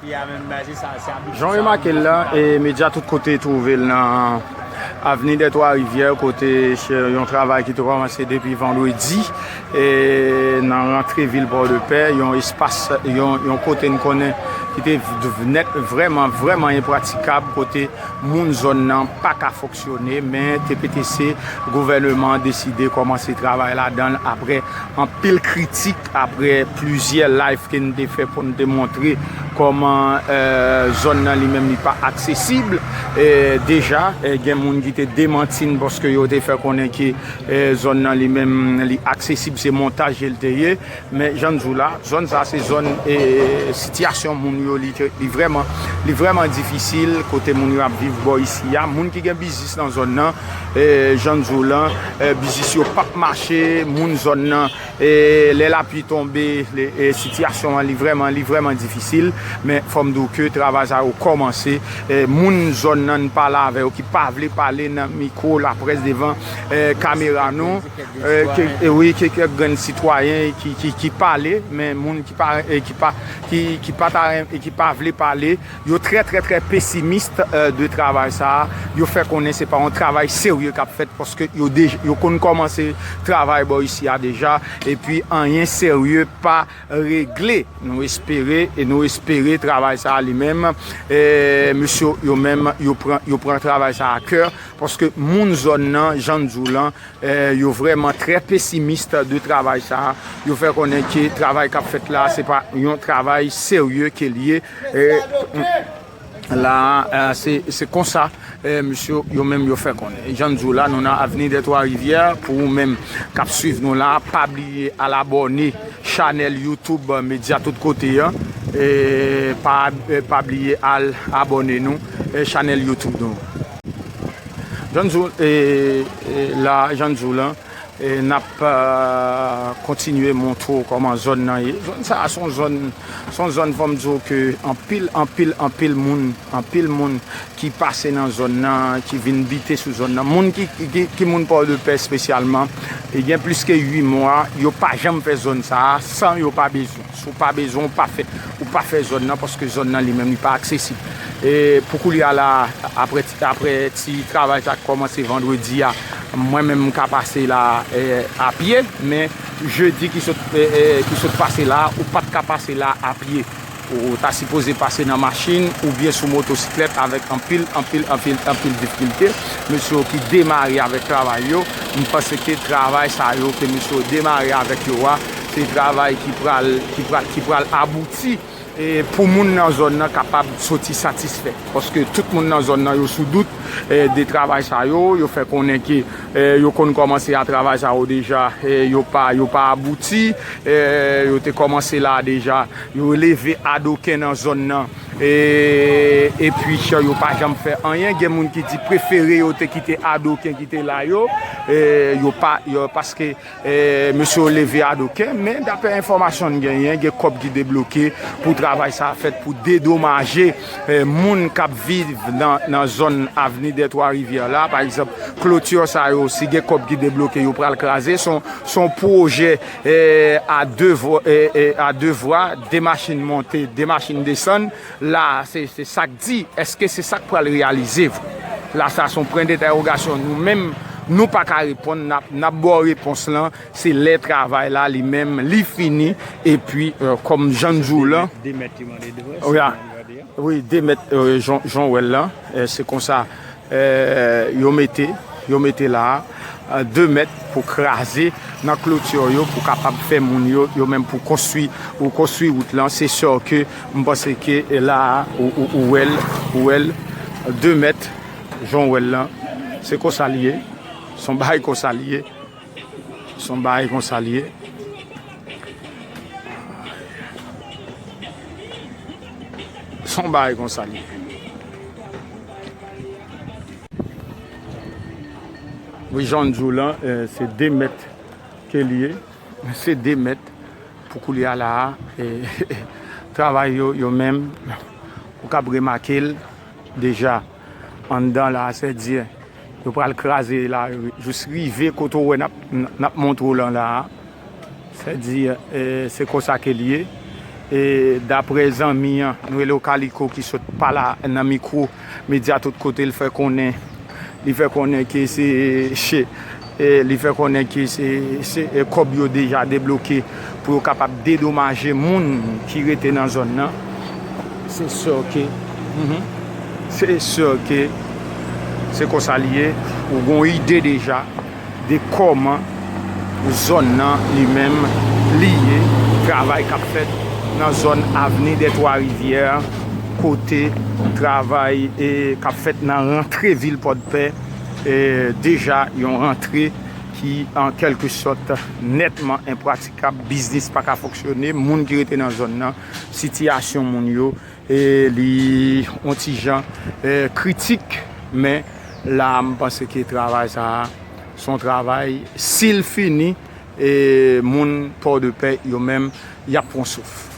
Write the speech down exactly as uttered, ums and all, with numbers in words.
Jan w remake l la, e medya Tout Kote twouve l nan Avni dè Twa Rivyè, kote se yon travay ki te kòmanse depi vandredi, e nan rantre vil Pòdepè, yon espas, yon, yon kote n konnen ki te v-, nèt vrèman, vrèman enpratikab, kote moun zòn nan pa ka fonksyone, men T P T C, gouvèneman an deside kòmanse travay ladan l apre anpil kritik, apre plizyè live ke n te fè pou n te montre kòman, eh, zòn nan li menm li pa aksesib. Eh, deja, eh, gen moun ki te demanti n paske yo te fè konnen ke, eh, zòn nan li menm li aksesib, se montaj ke l te ye. Men jan n di w la, zòn sa se zòn, eh, sitiyasyon moun yo li, li vrèman, li vrèman difisil kote moun yo ap viv bò isi a. Moun ki gen biznis nan zòn nan, eh, jan n di w lan, eh, biznis yo p ap mache, moun zòn nan, eh, lè lapli tonbe, le, eh, sitiyasyon an li vrèman, li vrèman difisil. Men fò m di w ke travay sa yo kòmanse. Eh, moun zòn nan n pale avè yo ki pa vle pale nan mikwo laprès devan, eh, kamera nou. Eh, ke, eh, wi, ke kèk grenn sitwayen ki, ki, ki pale, men moun ki pa, eh, ki pa, ki, ki pa ta ren-, ki pa vle pale, yo trè, trè, trè pesimis, eh, de travay sa a. Yo fè konnen se pa yon travay serye k ap fèt, paske yo dej-, yo konn kòmanse travay bò isi a deja, epi anyen serye pa regle. Nou espere, e nou espere travay sa a li menm, eh, mesye yo menm, yo pran, yo pran travay sa a a kè, paske moun zòn nan, jan n di w lan, eh, yo vrèman trè pesimis de travay sa a. Yo fè konnen ke travay k ap fèt la, se pa yon travay serye ke l ye. Eh, la, eh, se, se konsa, eh, mesye yo menm yo fè konnen. Jan n di w la, nou nan Avni dè Twa Rivyè. Pou ou menm k ap swiv nou la, pa bliye al abòne chanèl YouTube Medya Tout Kote an. E pa, eh, pa bliye al abòne nou, eh, chanèl YouTube nou. Jan n di w, eh, eh, la, jan n di w lan, e n ap, eh, kontinye montre w kòman zòn nan ye. Zòn sa a se yon zòn, se yon zòn, fò m di w ke anpil, anpil, anpil moun, anpil moun ki pase nan zòn nan, ki vin bite sou zòn nan. Moun ki, ki, ki moun Pòdepè espesyalman, e gen plis ke uit mwa, yo pa janm fè zòn sa a san yo pa bezwen. Si w pa bezwen, ou pa fè, ou pa fè zòn nan, paske zòn nan li menm, li pa aksesib. E pou koulye a la, apre ti, apre ti travay sa k kòmanse vandredi a, mwen menm, m ka pase la, eh, a pye, men jedi ki sot, eh, eh, ki sot pase la, ou pa t ka pase la a pye. Ou ta sipoze pase nan machin oubyen sou motosiklèt avèk anpil, anpil, anpil, anpil difikilte. Mesye yo ki demare avèk travay yo, m panse ke travay sa yo ke mesye yo demare avèk yo a, se travay ki pral, ki pral, ki pral abouti, e, pou moun nan zòn nan kapab soti satisfè. Paske tout moun nan zòn nan yo sou dout, e, de travay sa yo, yo fè konnen ke, e, yo konn kòmanse a travay sa yo deja, e, yo pa, yo pa abouti, e, yo te kòmanse la deja, yo leve adoken nan zòn nan. E, epi, yo pa janm fè anyen. Gen moun ki di prefere yo te kite adoken ki te la yo. E, yo pa, yo, paske, e, mesye yo leve adoken. Men, daprè enfòmasyon n genyen, gen kòb ki debloke pou travay sa a fèt, pou dedomaje, e, moun k ap viv nan, nan zòn Avni dè Twa Rivyè la. Pa egzanp, kloti sa yo, si gen kòb ki debloke, yo pral kraze. Se yon, se yon pwojè, e, a de vwa, e, e, a de vwa, de machin monte, de machin desann. La, se, se sa k di. Èske se sa k pral reyalize vre? La, sa se yon pwen dentèwogasyon. Nou menm, nou pa ka reponn. N ap, n ap ba w repons lan. Se lè travay la, li menm, li fini. Epi, e, kòm jan n di w lan, de mèt ki mande dwès, wi, a, jan n gade a. Wi, de mèt, e, jan, jan w wè l lan, e, se konsa, e, yo mete, yo mete la a, e, de mèt pou kraze nan kloti yo, pou kapab fè moun yo, yo menm pou konstwi, pou konstwi wout lan. Se sè ke m panse ke, e, la a, ou, ou, ou wè l, ou wè l, de mèt, jan w wè l lan, se konsa l ye, se yon bagay konsa l ye. Se yon bagay konsa l ye. Se yon bagay konsa l ye. Wi, jan n di w lan, e, se de mèt ke l ye. Se de mèt pou koulye a la a. E, travay yo, yo menm, ou kab remake l deja anndan la a, sètadi, yo pral kraze la, jis rive kote w wè n ap, n ap montre w lan la a. Sètadi, e, se konsa ke l ye. E daprè zanmi an, nou rele w Kaliko, ki sot pale nan mikwo medya tout kote, l fè konnen, li fè konnen ke se, se e, li fè konnen ke se, se e, kòb yo deja debloke pou yo kapab dedomaje moun ki rete nan zòn nan. Se sè ke, mhm. Se sè ke se konsa li ye, ou gon ide deja de kòman zòn nan li menm li ye, travay k ap fèt nan zòn Avni dè Twa Rivyè, kote travay e k ap fèt nan rantre vil Pòdpè, e deja yon rantre ki an kèlke sòt nètman enpratikab, biznis pa ka fonksyone, moun ki rete nan zòn nan, sitiyasyon moun yo, e li yon ti jan e, kritik, men la m panse ke travay sa a se yon travay, si l fini, e moun Pòdpè yo menm y ap pran souf.